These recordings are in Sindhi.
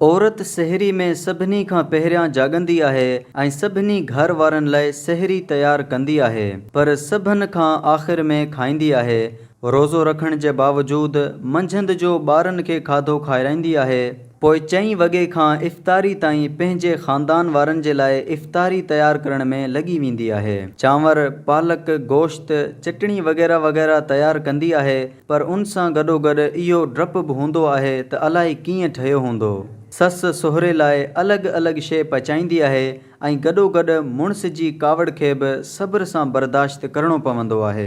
عورت سحري ۾ سڀني کان پهريان جاڳندي آهي ۽ سڀني گهر وارن لاء سحري تيار ڪندي آهي پر سڀن کان آخر ۾ کائيندي آهي. روزو رکڻ جي باوجود منجهند جو ٻارن کي کاڌو کارائيندي آهي. پوء چئين وڳي کان افطاري تائين پنهنجي خاندان وارن جي لاء افطاري تيار ڪرڻ ۾ لڳي ويندي آهي. چانور، پالڪ، گوشت، چٽڻي وغيره وغيره تيار ڪندي آهي. پر ان سان گڏوگڏ اهو ڊپ به هوندو آهي ته الائي ڪيئن ٺهيو هوندو. سس سهري لاء الڳ الڳ شيء پچائيندي آهي ۽ گڏوگڏ مڙس جي ڪاوڙ کي به صبر سان برداشت ڪرڻو پوندو آهي.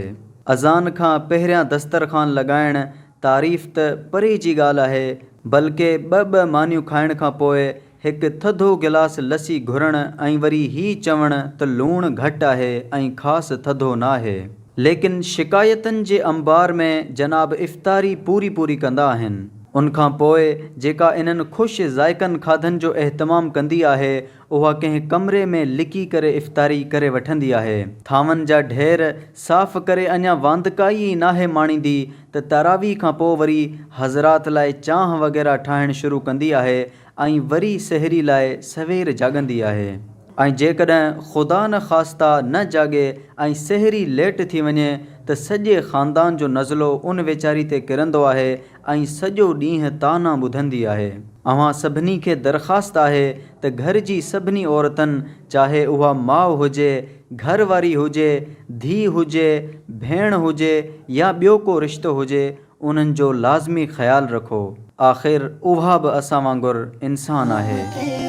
اذان کان پهريان دسترخوان لڳائڻ تعريف ته پري جي ڳالهه آهي بلڪه ٻه ٻه مانيون کائڻ کان پوء هڪ ٿڌو گلاس لسي گهرڻ ۽ وري هي چوڻ ته لوڻ گهٽ آهي ۽ خاص ٿڌو ناهي. ليڪن شڪايتن جي انبار ۾ جناب افطاري پوري پوري ڪندا آهن. ان کان پوء جيڪا انهن خوش ذائقن کاڌن جو اهتمام ڪندي آهي اها ڪنهن ڪمري ۾ لڪي ڪري افطاري ڪري وٺندي آهي. ٿانون جا ڍير صاف ڪري اڃا واندڪائي ئي ناهي ماڻيندي ته تراويح کان پوء وري حضرات لاء چانهه وغيره ٺاهڻ شروع ڪندي آهي ۽ وري سحري لاء سوير جاڳندي آهي ۽ جيڪڏهن خدا نه خواسته نه جاڳي ۽ سحري ليٽ ٿي وڃي ته سڄي خاندان جو نزلو ان ويچاري تي ڪرندو آهي ۽ سڄو ڏينهن طعنا ٻڌندي آهي. اوهان سڀني کي درخواست آهي ته گهر جي سڀني عورتن چاهي اها ماء هجي، گهر واري هجي، ڌيء هجي، ڀيڻ هجي يا ٻيو ڪو رشتو هجي انهن جو لازمي خيال رکو. آخر اها به اسان وانگر انسان آهي.